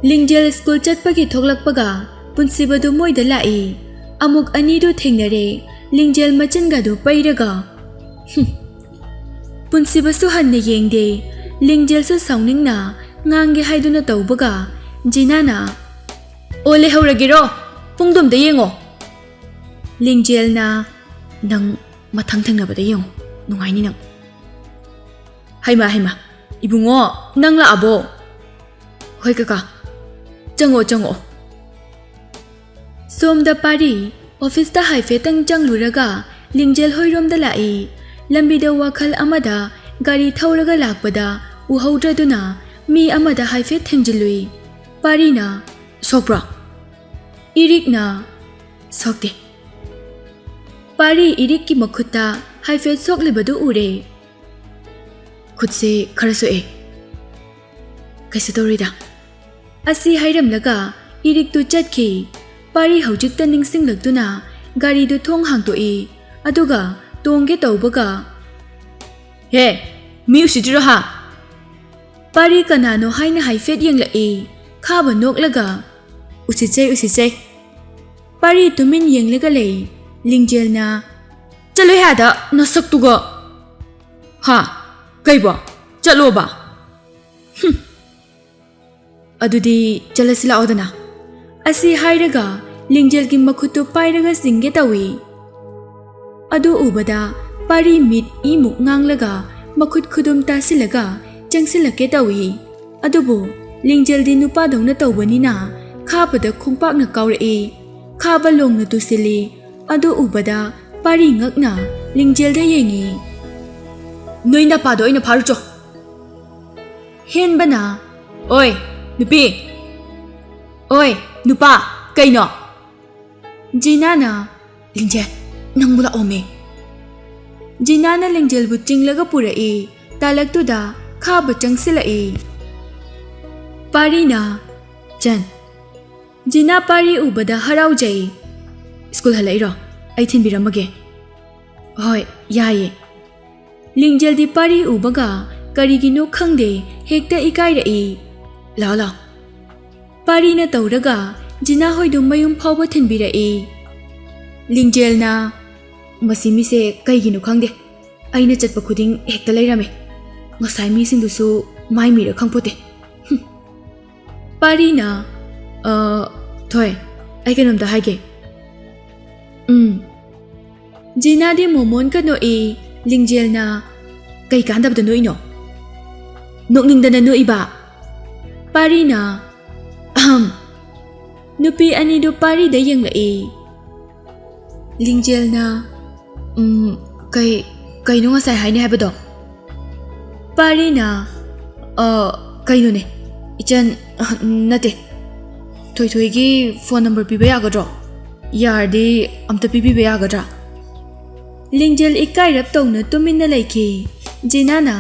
ꯂꯤꯡꯖꯦꯜ ꯁ꯭ꯀꯨꯜ ꯆꯠꯄꯒꯤ ꯊꯣꯛꯂꯛꯄꯒ ꯄꯨꯟꯁꯤꯕꯗꯨ ꯃꯣꯏꯗ ꯂꯥꯛꯏ꯫ ꯑꯃꯨꯛ ꯑꯅꯤꯗꯨ ꯊꯦꯡꯅꯔꯦ꯫ ꯂꯤꯡꯖꯦꯜ ꯃꯆꯤꯟꯒꯗꯨ ꯄꯩꯔꯒ, ꯍꯨꯝ꯫ ꯄꯨꯟꯁꯤꯕꯁꯨ ꯍꯟꯅ ꯌꯦꯡꯗꯦ꯫ ꯂꯤꯡꯖꯦꯜꯁꯨ ꯁꯥꯎꯅꯤꯡꯅ ꯉꯥꯡꯒꯦ ꯍꯥꯏꯗꯨꯅ ꯇꯧꯕꯒ ꯖꯤꯅꯥꯅ, "ꯑꯣ, ꯂꯩꯍꯧꯔꯒꯦꯔꯣ? ꯄꯨꯡꯗꯣ ꯑꯝꯇ ꯌꯦꯡꯉꯣ꯫" ꯂꯤꯡꯖꯦꯜꯅ, "ꯅꯪ ꯃꯊꯪ ꯊꯦꯡꯅꯕꯗ ꯌꯦꯡꯉꯣ, ꯅꯨꯡꯉꯥꯏꯅꯤ ꯅꯪ꯫" "ꯍꯩꯃꯥ, ꯍꯩꯃꯥ, ꯏꯕꯨꯡꯉꯣ, ꯅꯪ ꯂꯥꯛꯑꯕꯣ?" "ꯍꯣꯏ ꯀꯀꯥ, ꯆꯪꯉꯛꯑꯣ, ꯆꯪꯉꯛꯑꯣ꯫" ꯁꯣꯝꯗ ꯄꯥꯔꯤ ꯑꯣꯐꯤꯁꯇ ꯍꯥꯏꯐꯦꯠꯇꯪ ꯆꯪꯂꯨꯔꯒ ꯂꯤꯡꯖꯦꯜ ꯍꯣꯏꯔꯣꯝꯗ ꯂꯥꯛꯏ꯫ ꯂꯝꯕꯤꯗ ꯋꯥꯈꯜ ꯑꯃꯗ ꯒꯥꯔꯤ ꯊꯧꯔꯒ ꯂꯥꯛꯄꯗ ꯎꯍꯧꯗ꯭ꯔꯗꯨꯅ ꯃꯤ ꯑꯃꯗ ꯍꯥꯏꯐꯦꯠ ꯊꯦꯡꯖꯤꯜꯂꯨꯏ꯫ ꯄꯥꯔꯤꯅ, "ꯁꯣꯛꯄ꯭ꯔꯣ?" ꯏꯔꯤꯛꯅ, "ꯁꯣꯛꯇꯦ꯫" ꯄꯥꯔꯤ ꯏꯔꯤꯛꯀꯤ ꯃꯈꯨꯠꯇ ꯍꯥꯏꯐꯦꯠ ꯁꯣꯛꯂꯤꯕꯗꯨ ꯎꯔꯦ꯫ "ꯈꯨꯠꯁꯦ ꯈꯔ ꯁꯣꯛꯑꯦ꯫ ꯀꯩꯁꯨ ꯇꯧꯔꯣꯏꯗ꯫" ꯑꯁꯤ ꯍꯥꯏꯔꯝꯂꯒ ꯏꯔꯤꯛꯇꯨ ꯆꯠꯈꯤ꯫ ꯄꯥꯔꯤ ꯍꯧꯖꯤꯛꯇ ꯅꯤꯡꯁꯤꯡꯂꯛꯇꯨꯅ ꯒꯥꯔꯤꯗꯨ ꯊꯣꯡ ꯍꯥꯡꯗꯣꯛꯏ꯫ ꯑꯗꯨꯒ ꯇꯣꯡꯒꯦ ꯇꯧꯕꯒ, "ꯍꯦ, ꯃꯤ ꯎꯁꯤꯠꯇ꯭ꯔꯤꯔꯣ ꯍꯥ?" ꯄꯥꯔꯤ ꯀꯅꯥꯅꯣ ꯍꯥꯏꯅ ꯍꯥꯏꯐꯦꯠ ꯌꯦꯡꯂꯛꯏ꯫ ꯈꯥꯕ ꯅꯣꯛꯂꯒ, "ꯎꯁꯤꯠꯆꯩ, ꯎꯁꯤꯠꯆꯩ꯫" ꯄꯥꯔꯤ ꯇꯨꯃꯤꯟ ꯌꯦꯡꯂꯒ ꯂꯩ꯫ ꯂꯤꯡꯖꯦꯜꯅ, "ꯆꯠꯂꯣꯍꯦ ꯑꯥꯗ, ꯅꯁꯛꯇꯨꯒ!" "ꯍꯥ? ꯀꯩꯕꯣ? ꯆꯠꯂꯣꯕ? ꯍꯨꯝ꯫ ꯑꯗꯨꯗꯤ ꯆꯠꯂꯁꯤ ꯂꯥꯛꯑꯣꯗꯅ꯫ ꯑꯁꯤ ꯍꯥꯏꯔꯒ ꯂꯤꯡꯖꯦꯜꯒꯤ ꯃꯈꯨꯠꯇꯨ ꯄꯥꯏꯔꯒ ꯆꯤꯡꯒꯦ ꯇꯧꯏ꯫ ꯑꯗꯨ ꯎꯕꯗ ꯄꯥꯔꯤ ꯃꯤꯠ ꯏꯃꯨꯛ ꯉꯥꯡꯂꯒ ꯃꯈꯨꯠ ꯈꯨꯗꯨꯝ ꯇꯥꯁꯤꯜꯂꯒ ꯆꯪꯁꯤꯜꯂꯛꯀꯦ ꯇꯧꯏ꯫ ꯑꯗꯨꯕꯨ ꯂꯤꯡꯖꯦꯜꯗꯤ ꯅꯨꯄꯥꯗꯧꯅ ꯇꯧꯕꯅꯤꯅ ꯈꯥꯕꯗ ꯈꯣꯡꯄꯥꯛꯅ ꯀꯥꯎꯔꯛꯏ꯫ ꯈꯥꯕ ꯂꯣꯡꯅ ꯇꯨꯁꯤꯜꯂꯤ꯫ ꯑꯗꯨ ꯎꯕꯗ ꯄꯥꯔꯤ ꯉꯛꯅ ꯂꯤꯡꯖꯦꯜꯗ ꯌꯦꯡꯉꯤ꯫ "ꯅꯣꯏ ꯅꯄꯥꯗꯣ ꯑꯩꯅ ꯐꯥꯔꯨꯆꯣ!" ꯍꯦꯟꯕꯅ, "ꯑꯣꯏ, ꯅꯨꯄꯤ! ꯑꯣꯏ, ꯅꯨꯄꯥ! ꯀꯩꯅꯣ?" ꯖꯤꯅꯥꯅ, "ꯂꯤꯡꯖꯦꯜ, ꯅꯪꯕꯨ ꯂꯥꯛꯑꯣꯃꯤ!" ꯖꯤꯅꯥꯅ ꯂꯤꯡꯖꯦꯜꯕꯨ ꯆꯤꯡꯂꯒ ꯄꯨꯔꯛꯏ꯫ ꯇꯥꯂꯛꯇꯨꯗ ꯈꯥꯕ ꯆꯪꯁꯤꯜꯂꯛꯏ꯫ ꯄꯥꯔꯤꯅ, "ꯆꯟ!" ꯖꯤꯅꯥ ꯄꯥꯔꯤ ꯎꯕꯗ ꯍꯔꯥꯎꯖꯩ꯫ "ꯁ꯭ꯀꯨꯜ ꯍꯜꯂꯛꯏꯔꯣ? ꯑꯩ ꯊꯤꯟꯕꯤꯔꯝꯃꯒꯦ꯫" "ꯍꯣꯏ, ꯌꯥꯏꯌꯦ꯫" ꯂꯤꯡꯖꯦꯜꯗꯤ ꯄꯥꯔꯤ ꯎꯕꯒ ꯀꯔꯤꯒꯤꯅꯣ ꯈꯪꯗꯦ ꯍꯦꯛꯇ ꯏꯀꯥꯏꯔꯛꯏ꯫ "ꯂꯥꯛꯑꯣ, ꯂꯥꯛꯑꯣ꯫" ꯄꯥꯔꯤꯅ ꯇꯧꯔꯒ ꯖꯤꯅꯥ ꯍꯣꯏꯗꯨ ꯃꯌꯨꯝ ꯐꯥꯎꯕ ꯊꯤꯟꯕꯤꯔꯛꯏ꯫ ꯂꯤꯡꯖꯦꯜꯅ, "ꯃꯁꯤ ꯃꯤꯁꯦ ꯀꯩꯒꯤꯅꯣ ꯈꯪꯗꯦ, ꯑꯩꯅ ꯆꯠꯄ ꯈꯨꯗꯤꯡ ꯍꯦꯛꯇ ꯂꯩꯔꯝꯃꯦ꯫ ꯉꯁꯥꯏ ꯃꯤꯁꯤꯡꯗꯨꯁꯨ ꯃꯥꯏ ꯃꯤꯔ ꯈꯪꯄꯣꯠꯇꯦ꯫" ꯍꯨꯝ꯫ ꯄꯥꯔꯤꯅ, "ꯑ, ꯊꯣꯏ, ꯑꯩ ꯀꯩꯅꯣꯝꯇ ꯍꯥꯏꯒꯦ꯫" "ꯎꯝ꯫" ꯖꯤꯅꯥꯗꯤ ꯃꯣꯃꯣꯟꯒ ꯅꯣꯛꯏ꯫ ꯂꯤꯡꯖꯦꯜꯅ, "ꯀꯩ ꯀꯥꯟꯗꯕꯗ ꯅꯣꯛꯏꯅꯣ?" "ꯅꯣꯛꯅꯤꯡꯗꯅ ꯅꯣꯛꯏꯕ꯫" ꯄꯥꯔꯤꯅ, "ꯑꯍꯝ꯫" ꯅꯨꯄꯤ ꯑꯅꯤꯗꯨ ꯄꯥꯔꯤꯗ ꯌꯦꯡꯂꯛꯏ꯫ ꯂꯤꯡꯖꯦꯜꯅ, "ꯎꯝ, ꯀꯩ, ꯀꯩꯅꯣ ꯉꯁꯥꯏ ꯍꯥꯏꯅꯤ ꯍꯥꯏꯕꯗꯣ?" ꯄꯥꯔꯤꯅ, "ꯑ, ꯀꯩꯅꯣꯅꯦ, ꯏꯆꯟ, ꯑ, ꯅꯠꯇꯦ, ꯊꯣꯏꯊꯣꯏꯒꯤ ꯐꯣꯟ ꯅꯝꯕꯔ ꯄꯤꯕ ꯌꯥꯒꯗ꯭ꯔꯣ? ꯌꯥꯔꯗꯤ ꯑꯝꯇ ꯄꯤꯕꯤꯕ ꯌꯥꯒꯗ꯭ꯔꯥ?" ꯂꯤꯡꯖꯦꯜ ꯏꯀꯥꯏꯔꯞ ꯇꯧꯅ ꯇꯨꯃꯤꯟꯅ ꯂꯩꯈꯤ꯫ ꯖꯤꯅꯥꯅ,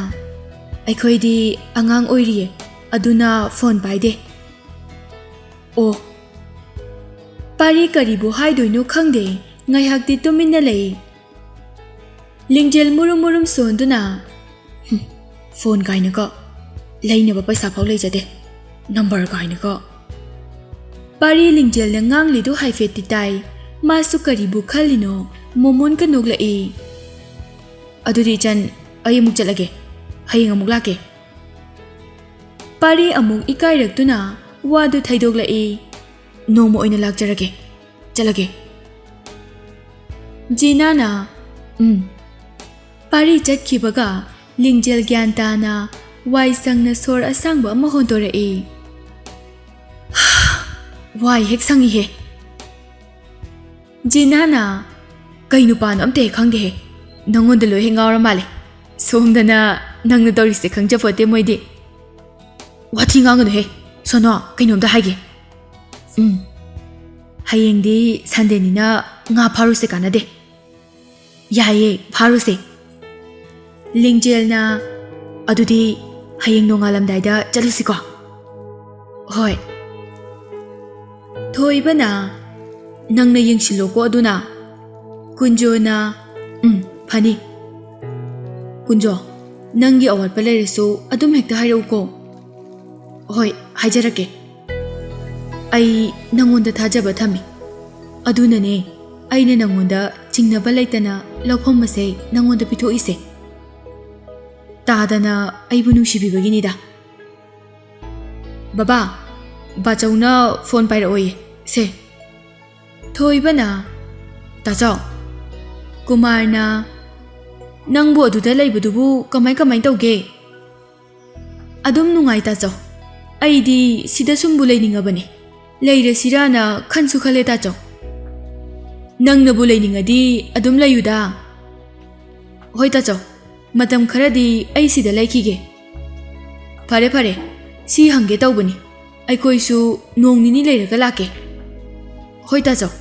"ꯑꯩꯈꯣꯏꯗꯤ ꯑꯉꯥꯡ ꯑꯣꯏꯔꯤꯌꯦ, ꯑꯗꯨꯅ ꯐꯣꯟ ꯄꯥꯏꯗꯦ꯫" "ꯑꯣ꯫" ꯄꯥꯔꯤ ꯀꯔꯤꯕꯨ ꯍꯥꯏꯗꯣꯏꯅꯣ ꯈꯪꯗꯦ, ꯉꯥꯏꯍꯥꯛꯇꯤ ꯇꯨꯃꯤꯟꯅ ꯂꯩ꯫ ꯂꯤꯡꯖꯦꯜ ꯃꯨꯔꯨꯝ ꯃꯨꯔꯨꯝ ꯁꯣꯟꯗꯨꯅ, "ꯍꯨꯝ, ꯐꯣꯟ ꯀꯥꯏꯅꯀꯣ, ꯂꯩꯅꯕ ꯄꯩꯁꯥ ꯐꯥꯎ ꯂꯩꯖꯗꯦ, ꯅꯝꯕꯔ ꯀꯥꯏꯅꯀꯣ꯫" ꯄꯥꯔꯤ ꯂꯤꯡꯖꯦꯜꯅ ꯉꯥꯡꯂꯤꯗꯨ ꯍꯥꯏꯐꯦꯠꯇꯤ ꯇꯥꯏ, ꯃꯥꯁꯨ ꯀꯔꯤꯕꯨ ꯈꯜꯂꯤꯅꯣ, ꯃꯣꯃꯣꯟꯒ ꯅꯣꯛꯂꯛꯏ꯫ "ꯑꯗꯨꯗꯤ ꯏꯆꯟ, ꯑꯩ ꯑꯃꯨꯛ ꯆꯠꯂꯒꯦ, ꯍꯌꯦꯡ ꯑꯃꯨꯛ ꯂꯥꯛꯀꯦ꯫ ꯄꯥꯔꯤ ꯑꯃꯨꯛ ꯏꯀꯥꯏꯔꯛꯇꯨꯅ ꯋꯥꯗꯨ ꯊꯩꯗꯣꯛꯂꯛꯏ꯫ "ꯅꯣꯡꯃ ꯑꯣꯏꯅ ꯂꯥꯛꯆꯔꯒꯦ꯫ ꯆꯠꯂꯒꯦ꯫" ꯖꯤꯅꯥꯅ "ꯎꯝ꯫" ꯄꯥꯔꯤ ꯆꯠꯈꯤꯕꯒ ꯂꯤꯡꯖꯦꯜ ꯒ꯭ꯌꯥꯟ ꯇꯥꯅ ꯋꯥꯏ ꯁꯪꯅ ꯁꯣꯔ ꯑꯁꯥꯡꯕ ꯑꯃ ꯍꯣꯟꯗꯣꯔꯛꯏ꯫ "ꯋꯥꯏ ꯍꯦꯛ ꯁꯪꯉꯤꯍꯦ꯫" ꯖꯤꯅꯥꯅ, "ꯀꯩ ꯅꯨꯄꯥꯅꯣ ꯑꯝꯇ ꯍꯦꯛ ꯈꯪꯗꯦꯍꯦ꯫ ꯅꯪꯉꯣꯟꯗ ꯂꯣꯏ ꯍꯦꯛ ꯉꯥꯎꯔ ꯃꯥꯜꯂꯦ꯫ ꯁꯣꯝꯗꯅ ꯅꯪꯅ ꯇꯧꯔꯤꯁꯦ ꯈꯪꯖꯄꯣꯠꯇꯦ ꯃꯣꯏꯗꯤ꯫" "ꯋꯥꯊꯤ ꯉꯥꯡꯒꯅꯨꯍꯦ꯫ ꯁꯣꯅꯣ, ꯀꯩꯅꯣꯝꯇ ꯍꯥꯏꯒꯦ꯫" "ꯎꯝ꯫ ꯍꯌꯦꯡꯗꯤ ꯁꯟꯗꯦꯅꯤꯅ ꯉꯥ ꯐꯥꯔꯨꯁꯦ ꯀꯥꯟꯅꯗꯦ꯫" "ꯌꯥꯏꯌꯦ, ꯐꯥꯔꯨꯁꯦ꯫" ꯂꯤꯡꯖꯦꯜꯅ, "ꯑꯗꯨꯗꯤ ꯍꯌꯦꯡ ꯅꯣꯡꯉꯥꯜꯂꯝꯗꯥꯏꯗ ꯆꯠꯂꯨꯁꯤꯀꯣ?" "ꯍꯣꯏ꯫" ꯊꯣꯏꯕꯅ, "ꯅꯪꯅ ꯌꯦꯡꯁꯤꯜꯂꯣꯀꯣ ꯑꯗꯨꯅ꯫" ꯀꯨꯟꯖꯣꯅ, "ꯎꯝ, ꯐꯅꯤ꯫ ꯀꯨꯟꯖꯣ, ꯅꯪꯒꯤ ꯑꯋꯥꯠꯄ ꯂꯩꯔꯁꯨ ꯑꯗꯨꯝ ꯍꯦꯛꯇ ꯍꯥꯏꯔꯛꯎꯀꯣ꯫" "ꯍꯣꯏ, ꯍꯥꯏꯖꯔꯛꯀꯦ꯫ ꯑꯩ ꯅꯪꯉꯣꯟꯗ ꯊꯥꯖꯕ ꯊꯝꯃꯤ꯫ ꯑꯗꯨꯅꯅꯦ ꯑꯩꯅ ꯅꯪꯉꯣꯟꯗ ꯆꯤꯡꯅꯕ ꯂꯩꯇꯅ ꯂꯧꯐꯝ ꯑꯁꯦ ꯅꯪꯉꯣꯟꯗ ꯄꯤꯊꯣꯛꯏꯁꯦ꯫ ꯇꯥꯗꯅ ꯑꯩꯕꯨ ꯅꯨꯡꯁꯤꯕꯤꯕꯒꯤꯅꯤꯗ꯫" "ꯕꯕꯥ, ꯕꯥꯆꯧꯅ ꯐꯣꯟ ꯄꯥꯏꯔꯛꯑꯣꯌꯦ꯫ ꯁꯦ꯫" ꯊꯣꯏꯕꯅ, "ꯇꯥꯆꯧ, ꯀꯨꯃꯥꯔꯅ ꯅꯪꯕꯨ ꯑꯗꯨꯗ ꯂꯩꯕꯗꯨꯕꯨ ꯀꯃꯥꯏ ꯀꯃꯥꯏ ꯇꯧꯒꯦ?" "ꯑꯗꯨꯝ ꯅꯨꯡꯉꯥꯏ ꯇꯥꯆꯧ꯫ ꯑꯩꯗꯤ ꯁꯤꯗ ꯁꯨꯝꯕꯨ ꯂꯩꯅꯤꯡꯉꯕꯅꯤ꯫ ꯂꯩꯔꯁꯤꯔꯥꯅ ꯈꯟꯁꯨ ꯈꯜꯂꯦ ꯇꯥꯆꯧ꯫ ꯅꯪꯅꯕꯨ ꯂꯩꯅꯤꯡꯉꯗꯤ ꯑꯗꯨꯝ ꯂꯩꯌꯨꯗ꯫" "ꯍꯣꯏ ꯇꯥꯆꯧ, ꯃꯇꯝ ꯈꯔꯗꯤ ꯑꯩ ꯁꯤꯗ ꯂꯩꯈꯤꯒꯦ꯫" "ꯐꯔꯦ ꯐꯔꯦ, ꯁꯤ ꯍꯪꯒꯦ ꯇꯧꯕꯅꯤ꯫ ꯑꯩꯈꯣꯏꯁꯨ ꯅꯣꯡ ꯅꯤꯅꯤ ꯂꯩꯔꯒ ꯂꯥꯛꯀꯦ꯫" "ꯍꯣꯏ ꯇꯥꯆꯧ꯫"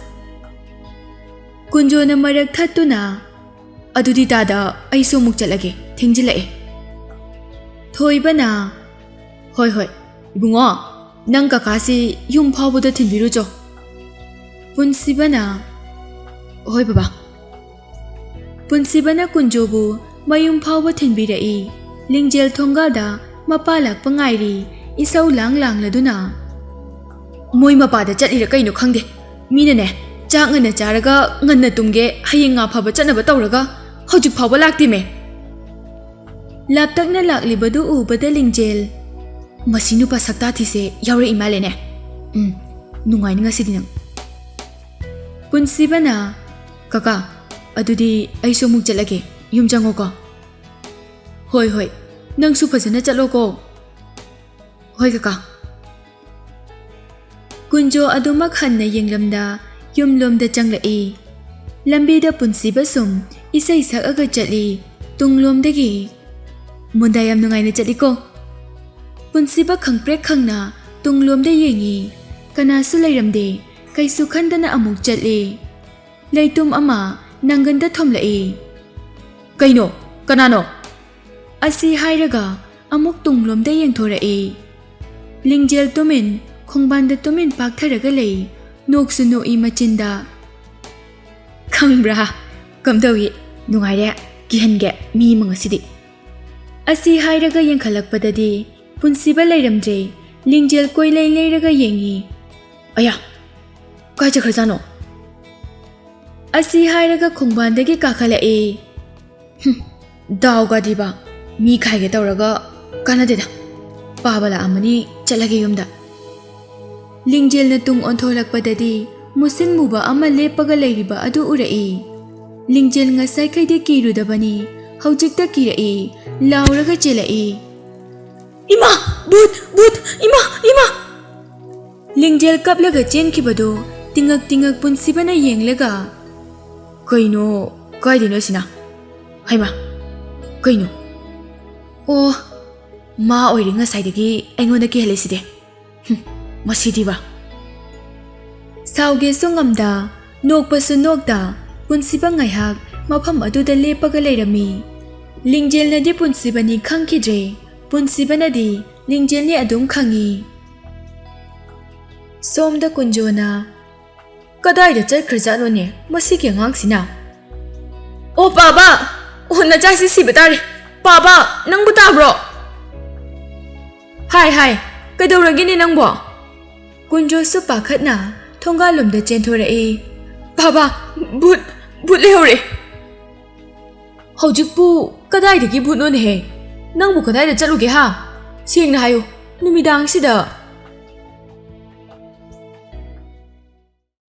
ꯀꯨꯟꯖꯣꯅ ꯃꯔꯛ ꯊꯠꯇꯨꯅ, "ꯑꯗꯨꯗꯤ ꯇꯥꯗ, ꯑꯩꯁꯨ ꯑꯃꯨꯛ ꯆꯠꯂꯒꯦ, ꯊꯦꯡꯖꯤꯜꯂꯛꯑꯦ꯫" ꯊꯣꯏꯕꯅ, "ꯍꯣꯏ ꯍꯣꯏ, ꯏꯕꯨꯡꯉꯣ, ꯅꯪ ꯀꯀꯥꯁꯤ ꯌꯨꯝ ꯐꯥꯎꯕꯗ ꯊꯤꯟꯕꯤꯔꯨꯆꯣ꯫" ꯄꯨꯟꯁꯤꯕꯅ, "ꯍꯣꯏ ꯕꯕꯥ꯫" ꯄꯨꯟꯁꯤꯕꯅ ꯀꯨꯟꯖꯣꯕꯨ ꯃꯌꯨꯝ ꯐꯥꯎꯕ ꯊꯤꯟꯕꯤꯔꯛꯏ꯫ ꯂꯤꯡꯖꯦꯜ ꯊꯣꯡꯒꯥꯜꯗ ꯃꯄꯥ ꯂꯥꯛꯄ ꯉꯥꯏꯔꯤ, ꯏꯁꯧ ꯂꯥꯡ ꯂꯥꯡꯂꯗꯨꯅ꯫ "ꯃꯣꯏ ꯃꯄꯥꯗ ꯆꯠꯂꯤꯔ ꯀꯩꯅꯣ ꯈꯪꯗꯦ꯫ ꯃꯤꯅꯅꯦ, ꯆꯥꯛ ꯉꯟꯅ ꯆꯥꯔꯒ ꯉꯟꯅ ꯇꯨꯝꯒꯦ, ꯍꯌꯦꯡ ꯉꯥ ꯐꯥꯕ ꯆꯠꯅꯕ ꯇꯧꯔꯒ ꯍꯧꯖꯤꯛ ꯐꯥꯎꯕ ꯂꯥꯛꯇꯦꯃꯦ꯫" ꯂꯥꯞꯇꯛꯅ ꯂꯥꯛꯂꯤꯕꯗꯨ ꯎꯕꯗ ꯂꯤꯡꯖꯦꯜ, "ꯃꯁꯤ ꯅꯨꯄꯥ ꯁꯛꯇꯥ ꯊꯤꯁꯦ ꯌꯥꯎꯔꯛꯏ ꯃꯥꯜꯂꯦꯅꯦ꯫ ꯎꯝ, ꯅꯨꯡꯉꯥꯏꯅꯤ ꯉꯁꯤꯗꯤ ꯅꯪ꯫" ꯄꯨꯟꯁꯤꯕꯅ, "ꯀꯀꯥ, ꯑꯗꯨꯗꯤ ꯑꯩꯁꯨ ꯑꯃꯨꯛ ꯆꯠꯂꯒꯦ, ꯌꯨꯝ ꯆꯪꯉꯣꯀꯣ꯫" "ꯍꯣꯏ, ꯍꯣꯏ, ꯅꯪꯁꯨ ꯐꯖꯅ ꯆꯠꯂꯣꯀꯣ꯫" "ꯍꯣꯏ ꯀꯀꯥ꯫" ꯀꯨꯟꯖꯣ ꯑꯗꯨꯃꯛ ꯍꯟꯅ ꯌꯦꯡꯂꯝꯗ ꯌꯨꯝꯂꯣꯝꯗ ꯆꯪꯂꯛꯏ꯫ ꯂꯝꯕꯤꯗ ꯄꯨꯟꯁꯤꯕ ꯁꯨꯝ ꯏꯁꯩ ꯁꯛꯑꯒ ꯆꯠꯂꯤ꯫ ꯇꯨꯡꯂꯣꯝꯗꯒꯤ, "ꯃꯨꯟꯗꯥ ꯌꯥꯝ ꯅꯨꯡꯉꯥꯏꯅ ꯆꯠꯂꯤꯀꯣ꯫" ꯄꯨꯟꯁꯤꯕ ꯈꯪꯄ꯭ꯔꯦꯛ ꯈꯪꯅ ꯇꯨꯡꯂꯣꯝꯗ ꯌꯦꯡꯉꯤ꯫ ꯀꯅꯥꯁꯨ ꯂꯩꯔꯝꯗꯦ꯫ ꯀꯩꯁꯨ ꯈꯟꯗꯅ ꯑꯃꯨꯛ ꯆꯠꯂꯤ꯫ ꯂꯩꯇꯨꯝ ꯑꯃ ꯅꯪꯒꯟꯗ ꯊꯣꯝꯂꯛꯏ꯫ "ꯀꯩꯅꯣ? ꯀꯅꯥꯅꯣ?" ꯑꯁꯤ ꯍꯥꯏꯔꯒ ꯑꯃꯨꯛ ꯇꯨꯡꯂꯣꯝꯗ ꯌꯦꯡꯊꯣꯔꯛꯏ꯫ ꯂꯤꯡꯖꯦꯜ ꯇꯨꯃꯤꯟ, ꯈꯣꯡꯕꯥꯟꯗ ꯇꯨꯃꯤꯟ ꯄꯥꯛꯊꯔꯒ ꯂꯩ꯫ ꯅꯣꯛꯁꯨ ꯅꯣꯛꯏ ꯃꯆꯤꯟꯗ꯫ "ꯈꯪꯕ꯭ꯔꯥ? ꯀꯝꯗꯧꯏ? ꯅꯨꯡꯉꯥꯏꯔꯦ꯫ ꯀꯤꯍꯟꯒꯦ ꯃꯤ ꯑꯃ ꯉꯁꯤꯗꯤ꯫" ꯑꯁꯤ ꯍꯥꯏꯔꯒ ꯌꯦꯡꯈꯠꯂꯛꯄꯗꯗꯤ ꯄꯨꯟꯁꯤꯕ ꯂꯩꯔꯝꯗ꯭ꯔꯦ꯫ ꯂꯤꯡꯖꯦꯜ ꯀꯣꯏꯂꯩ ꯂꯩꯔꯒ ꯌꯦꯡꯉꯤ꯫ "ꯑꯌꯥ, ꯀꯥꯏ ꯆꯠꯈ꯭ꯔꯖꯥꯠꯅꯣ?" ꯑꯁꯤ ꯍꯥꯏꯔꯒ ꯈꯣꯡꯕꯥꯟꯗꯒꯤ ꯀꯥꯈꯠꯂꯛꯏ꯫ "ꯍꯨꯝ, ꯗꯥꯎꯒꯗꯤꯕ, ꯃꯤ ꯈꯥꯏꯒꯦ ꯇꯧꯔꯒ ꯀꯥꯟꯅꯗꯦꯗ꯫ ꯄꯥꯕ ꯂꯥꯛꯑꯝꯃꯅꯤ, ꯆꯠꯂꯒꯦ ꯌꯨꯝꯗ꯫" ꯂꯤꯡꯖꯦꯜꯅ ꯇꯨꯡ ꯑꯣꯟꯊꯣꯛꯂꯛꯄꯗꯗꯤ ꯃꯨꯁꯤꯟ ꯃꯨꯕ ꯑꯃ ꯂꯦꯞꯄꯒ ꯂꯩꯔꯤꯕ ꯑꯗꯨ ꯎꯔꯛꯏ꯫ ꯂꯤꯡꯖꯦꯜ ꯉꯁꯥꯏꯈꯩꯗꯤ ꯀꯤꯔꯨꯗꯕꯅꯤ, ꯍꯧꯖꯤꯛꯇ ꯀꯤꯔꯛꯏ, ꯂꯥꯎꯔꯒ ꯆꯦꯜꯂꯛꯏ꯫ "ꯏꯃꯥ! ꯚꯨꯠ! ꯚꯨꯠ! ꯏꯃꯥ! ꯏꯃꯥ!" ꯂꯤꯡꯖꯦꯜ ꯀꯞꯂꯒ ꯆꯦꯟꯈꯤꯕꯗꯨ ꯇꯤꯉꯛ ꯇꯤꯉꯛ ꯄꯨꯟꯁꯤꯕꯅ ꯌꯦꯡꯂꯒ, "ꯀꯩꯅꯣ? ꯀꯥꯏꯗꯩꯅꯣ ꯑꯁꯤꯅ? ꯍꯩꯃꯥ! ꯀꯩꯅꯣ? ꯑꯣ, ꯃꯥ ꯑꯣꯏꯔꯦ ꯉꯁꯥꯏꯗꯒꯤ ꯑꯩꯉꯣꯟꯗ ꯀꯤꯍꯜꯂꯤꯁꯤꯗꯤ꯫ ꯍꯨꯝ, ꯃꯁꯤꯗꯤꯕ꯫" ꯁꯥꯎꯒꯦꯁꯨ ꯉꯝꯗ, ꯅꯣꯛꯄꯁꯨ ꯅꯣꯛꯇ, ꯄꯨꯟꯁꯤꯕ ꯉꯥꯏꯍꯥꯛ ꯃꯐꯝ ꯑꯗꯨꯗ ꯂꯦꯞꯄꯒ ꯂꯩꯔꯝꯃꯤ꯫ ꯂꯤꯡꯖꯦꯜꯅꯗꯤ ꯄꯨꯟꯁꯤꯕꯅꯤ ꯈꯪꯈꯤꯗ꯭ꯔꯦ, ꯄꯨꯟꯁꯤꯕꯅꯗꯤ ꯂꯤꯡꯖꯦꯜꯅꯤ ꯑꯗꯨꯝ ꯈꯪꯉꯤ꯫ ꯁꯣꯝꯗ ꯀꯨꯟꯖꯣꯅ, "ꯀꯗꯥꯏꯗ ꯆꯠꯈ꯭ꯔꯖꯥꯠꯅꯣꯅꯦ ꯃꯁꯤꯒꯤ ꯑꯉꯥꯡꯁꯤꯅ?" "ꯑꯣ ꯄꯥꯕ! ꯑꯣ, ꯅꯆꯥꯁꯤ ꯁꯤꯕ ꯇꯥꯔꯦ꯫ ꯄꯥꯕ, ꯅꯪꯕꯨ ꯇꯥꯕ꯭ꯔꯣ? ꯍꯥꯏ, ꯍꯥꯏ, ꯀꯩꯗꯧꯔꯒꯦꯅꯦ ꯅꯪꯕꯣ?" ꯀꯨꯟꯖꯣꯁꯨ ꯄꯥꯈꯠꯅ ꯊꯣꯡꯒꯥꯜꯂꯣꯝꯗ ꯆꯦꯟꯊꯣꯔꯛꯏ꯫ "ꯄꯥꯕ, ꯚꯨꯠ, ꯚꯨꯠ ꯂꯩꯍꯧꯔꯦ!" "ꯍꯧꯖꯤꯛꯄꯨ ꯀꯗꯥꯏꯗꯒꯤ ꯚꯨꯠꯅꯣꯅꯦꯍꯦ? ꯅꯪꯕꯨ ꯀꯗꯥꯏꯗ ꯆꯠꯂꯨꯒꯦ ꯍꯥ? ꯁꯦꯡꯅ ꯍꯥꯏꯌꯨ, ꯅꯨꯃꯤꯗꯥꯡꯁꯤꯗ꯫